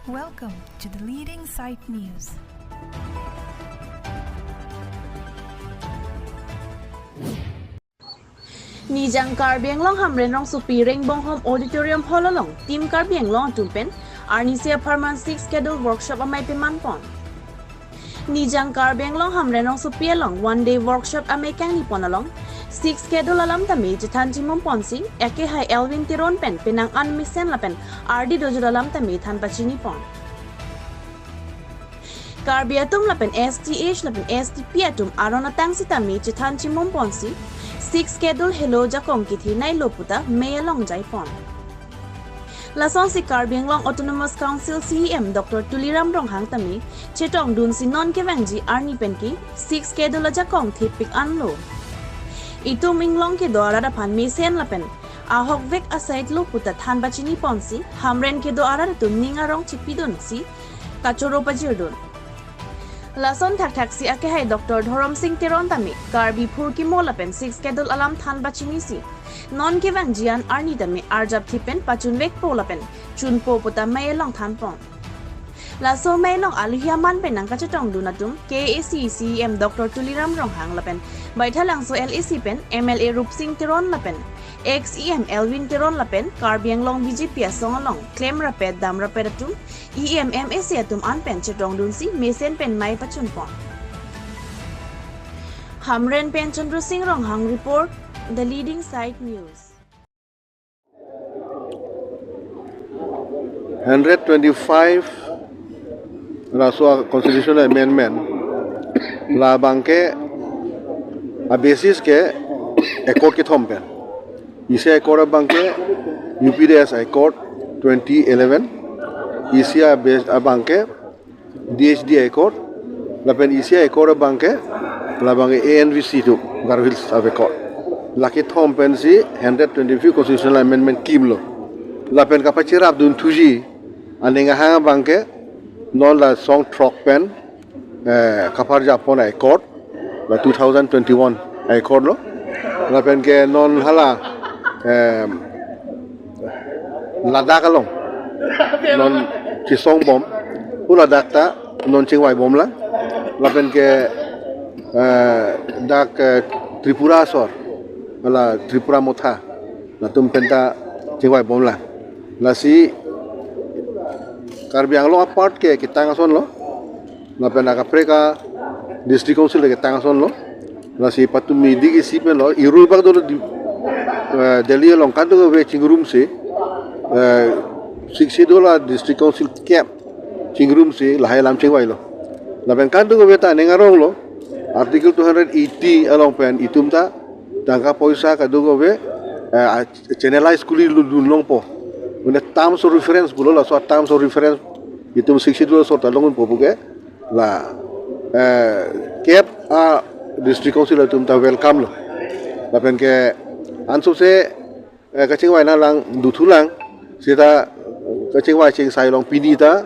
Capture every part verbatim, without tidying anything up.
Welcome to the leading site news. Nijang Karbi Anglong Hamren Rongsopi Rengbonghom Auditorium Hall along Team Karbi Anglong atum pen arnisi apharman Sixth Schedule workshop amei peman pon. Nijang Karbi Anglong Hamren Rongsopi along one day workshop amei kangni pon along Sixth Schedule alam tame chethan chimum ponsi, akehai Elwin Teron pen penang an mesen lapen ardi dojut alam tame than pachini pon. Karbi atum lapen S T H lapen S T P atum aron atang sitame chethan chimum ponsi, Sixth Schedule helo jakong kethe nailo puta mei along jai pon. Lasonsi Karbi Anglong Autonomous Council C E M Doctor Tuliram Ronghang tame chetongdunsi non kevangji arni penke Sixth Schedule ajakong thepik anlo. Itum inglong kedo arat aphan mesen lapen ahokvek asai lo puta than pachini ponsi, Hamren kedo arat atum ning arong chepidunsi kachoro pajirdun. Lason thakthaksi akehai Doctor Dhorom Sing Teron tame Karbi phurkimo lapen Sixth Schedule alam than pachinisi, non kevangji an arni tame arjapthe pen pachunvekpo lapen chunpo puta mei along than pon. Laso mei along aluhi aman pen nangkachetongdun atum K A A C C E M Doctor Tuliram Ronghang lapen Baithalangso L A C pen M L A Rupsing Teron lapen ex E M Elwin Teron lapen Karbi Anglong B J P asong along klem rapet dam rapet atum E M M A C atum an pen chetongdunsi mesen pen mei pachun pon. Hamren pen Chandra Sing Ronghang report, The Leading Site News. Hundred twenty-five laso constitutional amendment labangke a basis ke accord kethom pen. Isi accord abangke U P D S Accord twenty eleven, isi a base abangke D H D Accord, lapen isi Accord abangke labangke A N V C tu Garo Hills Accord. Lake thom pensi hundred twenty-fifth constitutional amendment kimlo. Lapen kapachirap dun thuji aning ahang abangke non la song throk pen eh, kapharjap pon Accord, la two thousand twenty-one Accord lo. Lapen ke non hala, eh, ladak along non chisong bom, pu ladak ta non chingvai bom lang. Lapen ke, eh, dak, eh, Tripura asor, hala Tipra Motha, latum pen ta chingvai bom lang. Lasi Karbi Anglong apart ke ketang ason lo. Lapen akaprek a District Council ke ketang ason lo. Lasi patumi dik isi pen lo, irui bak dolo di, eh, Delhi along kado kave chingrumsi, eh, Sixth Schedule a District Council kep chingrumsi lahai alam chingvai lo. Lapen kado kave ta aning arong lo, Article two hundred eighty along pen itum ta tangka poisa kado kave, eh, a channelize kuli lu dun longpo. Mane terms of reference pulo, laso terms of reference itum Sixth Schedule asor ta long unpo puke la, eh, kep a District Council atum ta welcome lo. Lapen ke ansose, eh, kachingvai nanglang duthu lang, seta kachingvai chingsai along pini ta,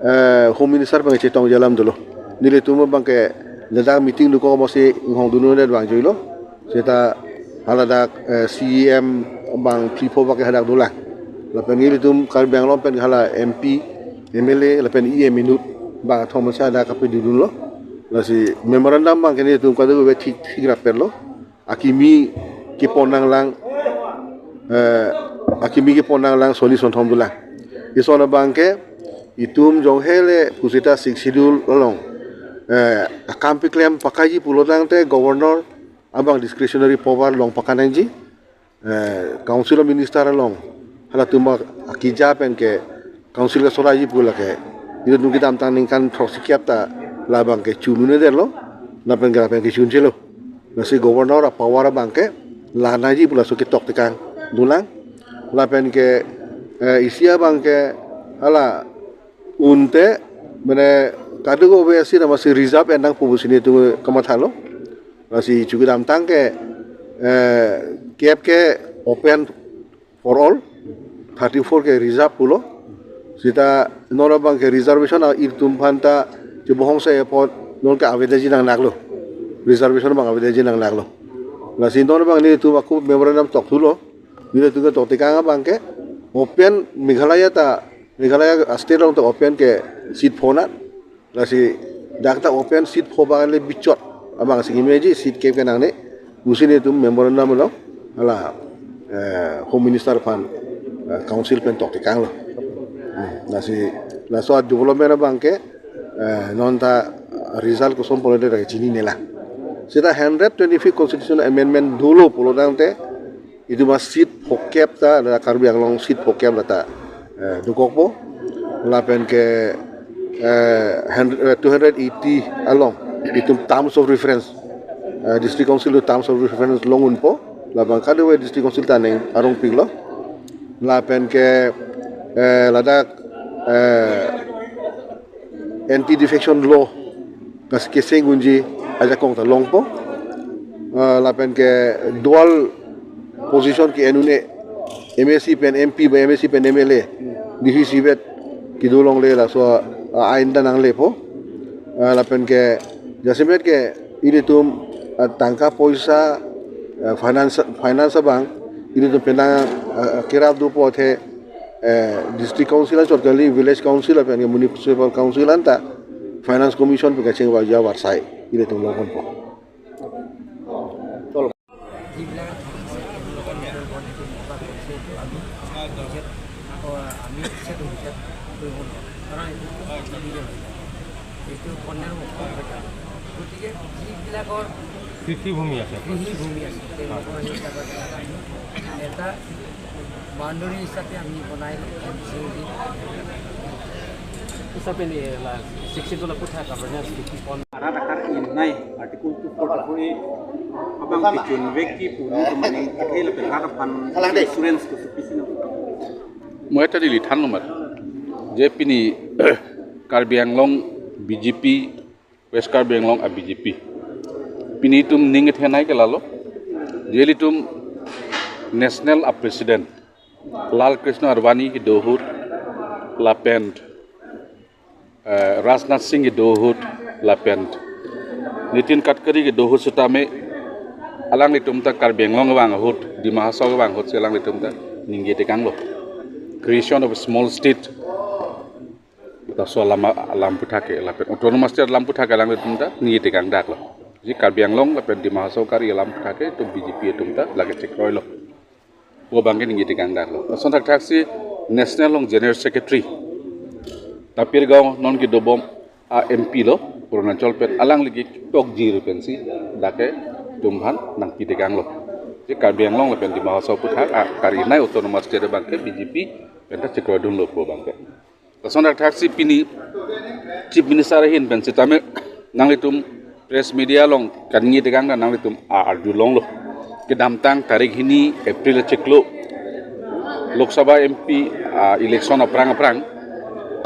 eh, Home Minister abang chetongji alam dolo. Nelitum abangke ladak meeting dokok amosi inghong dunu ne vangjuilo. Seta haladak, eh, C E M abang phli pho abangke hadak dolang. Lapen nelitum Karbi Anglong pen hala M P, M L A, lapen E M inut abang thom si hadak kapedodunlo. Lasi memorandum abangke nelitum kado kave thik thik rapetlo. Akimi kepon nanglang, eh, akimi kepon nanglang soni sonthom dolang. Ison abangke itum jong hele pusita Sixth Schedule along, eh, akam paklem pakaiji pulo tangte Governor abang discretionary power long pakanangji, eh, Council of Minister along halatum akija pen ke Council ke soraiji pu lake, ilitum kedamtang ningkan throksi kep ta labangke chunune detlo, lapen ke lapen ke chunchelo. Lasi Governor a power abangke lanangji pu laso ketok tekang dolang. Lapen ke, eh, isi abangke hala unte, mane kado kave asi nama si reserve endang pupu sini tu kamathalo. Lasi chu kedamtang ke, eh, kep ke open for all, thirty-four ke reserve pulo. Seta non abangke reservation a itum aphan ta chebohong sa apot non ke avedaji nangnaklo. Reservation abang avedaji nangnaklo. Lasi non abang nelitum ako memorandum tokthulo. Nelitum ketok tekang abangke open Meghalaya ta Meghalaya state along ta open ke seat pho na. Lasi dak ta open seat pho abang le bichot abang si imeji seat kep ke nangne. Pusi nelitum memorandum along hala, eh, Home Minister aphan, eh, Council pen toktekanglo. Hmm, lasi laso development abang ke, eh, non ta result koson pulote chinine lang. Seta hundred twenty-fifth Constitutional Amendment dolo pulo tangte, itum a seat phokep ta, la Karbi Anglong seat phokep la ta, eh, dokokpo. Lapen ke, eh, hundred, eh, two hundred eighty along itum terms of reference, eh, District Council atum terms of reference long unpo. Labang kadokave District Council ta aning arongpiklo. Lapen ke, eh, ladak, eh, anti defection law kas keseng unji ajakong ta longpo. Ah, lapen ke dual position ke-en un-e, M A C pen M P ba M A C pen M L A, D C C vet kedo longle laso, ah, ain ta nanglepo. Ah, lapen ke jasemet ke ilitum, ah, tangka poisa, ah, finance, finance abang ilitum penang, ah, kerap dopo athe, eh, District Council anchot kali, Village Council lapen ke Municipal Council anta Finance Commission pen kachingva ja varsai ilitum longponpo. যিবিলাক থাকিছে, তেওঁলোকৰ নিজৰ মন সেইটো মতা কৰিছে, এইটো আমি নিজে, আহ, আমি নিষেধ নিষেধ কৰিব নোৱাৰোঁ, কাৰণ এইটো ইলিগেল হৈ যায়, এইটো বন্ধৰ মুক্ত হৈ যায়। গতিকে যিবিলাকৰ কৃষিভূমি আছে। কৃষিভূমি আছে, তেওঁলোকৰ সেইবিলাকৰ এটা বাউণ্ডেৰী হিচাপে আমি বনাই দিম। Isa pini la sixteen to lapu tha governance fifty one. Arat akar inai Article two forty-four A abang kechun vek ke pu nelitum aning athe lapen rat aphan insurance ko sufficient. Mo eta neli thanlo mat. Je pini Karbi Anglong B J P, West Karbi Anglong a B J P. Pini itum ning kethenei ke lalo. Je ilitum national a president Lal Krishna Advani kedo ahut lapen, eh, Rajnath Singh kedo ahut lapen Nitin Gadkari kedo ahut setame alanglitum ta Karbi Anglong kevang ahut, Dima Hasao kevang ahut si alanglitum ta ningje tekanglo. Creation of a small state. Laso alam, alam aputhak ke lapen autonomous state alam aputhak ke alanglitum ta ningje tekang daklo. Ji Karbi Anglong lapen Dima Hasao kari alam aputhak ke itum B J P atum ta lake chekroilo. Pu abang ke ningje tekang daklo. Lason thakthak si National along General Secretary Tapir Gao non kedobom a M P lo, Arunachal pen, alangli ketokjir pensi dak ke itum aphan nangpi tekanglo. Ji Karbi Anglong lapen Dima Hasao aputhak a kari inai autonomous state abang ke B J P pen ta chekroidunlo pu abang ke. Lason thakthak si pini Chief Minister ahin pen setame nanglitum press media along kaningje tekang ta nanglitum a arjulonglo. Kedamtang tarik hini April achiklo Lok Sabha M P, ah, election aphrang aphrang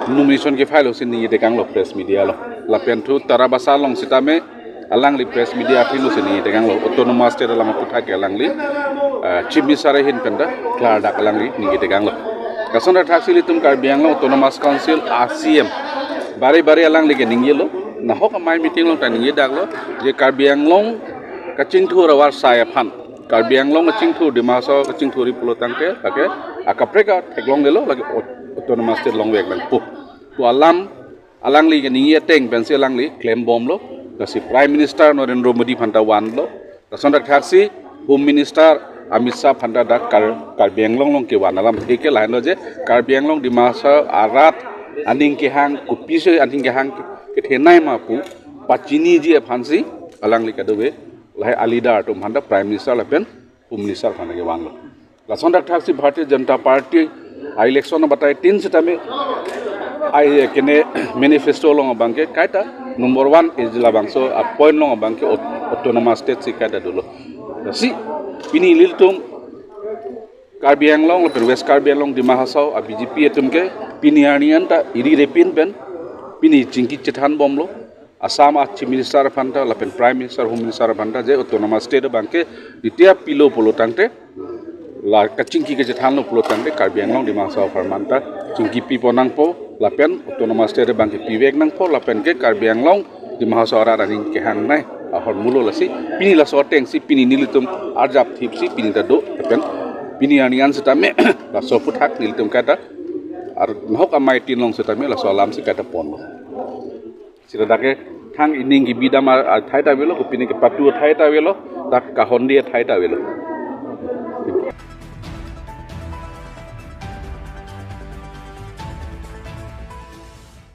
nomination ke-file si ningje tekanglo press media along. Lapen thu Tarabasa along setame alangli press media athengno si ningje tekanglo, autonomous state alam aputhak ke alangli, eh, Chief Minister ahin pen ta klardak alangli ningje tekanglo. Lason thakthak si ilitum Karbi Anglong Autonomous Council a C M bare bare alangli ke ningjelo, nahok amei meeting along ta ningje daklo, je Karbi Anglong kachingthur avarsai aphan, Karbi Anglong kachingthur, Dima Hasao kachingthur ri pulo tangte lake akaprek atheklonglelo, lake aut-, autonomous state longvek nangpo pu alam alangli kaningje ateng pensi alangli klembomlo. Lasi Prime Minister Narendra Modi aphan ta vanlo. Lason thakthak si Home Minister Amit Shah aphan ta dak Kar-, Karbi Anglong along kevan alamthe ke lahenlo je Karbi Anglong Dima Hasao arat aning kehang, kopisi aning kehang kethenei ma pu pachiniji aphansi alangli kadokave lahai a-leader atum aphan ta Prime Minister lapen Home Minister aphan ta kevanlo. Lason thakthak si Bharatiya Janata Party a-election abatai tin setame ai kene manifesto along abang ke kaita number one isi labangso a-point along abang ke aut-, autonomous state si kaita dolo. Si pini ilitum Karbi Anglong lapen West Karbi Anglong, Dima Hasao a B J P atum ke pini arni anta iri repin pen pini chingki chethanbomlo. Assam a Chief Minister aphan ta lapen Prime Minister, Home Minister aphan ta je autonomous state abang ke ditia pilo pulo tangte, la kachingki kachethanlo pulo tangte Karbi Anglong Dima Hasao apharman ta chingki pipon nangpo lapen autonomous state abang ke pivek nangpo lapen ke Karbi Anglong Dima Hasao arat aning kehangnei ahormulo. Lasi pini laso ateng si pini nelitum arjap thip si pini ta do lapen pini arni an setame laso aputhak nelitum kaita Ar nahok amei tin along setame laso alam si kaita ponlo. Sita dak ke thang ining kebidam a, athai ta avelo, kopine kepatu athai ta avelo, dak kahon di athai ta avelo.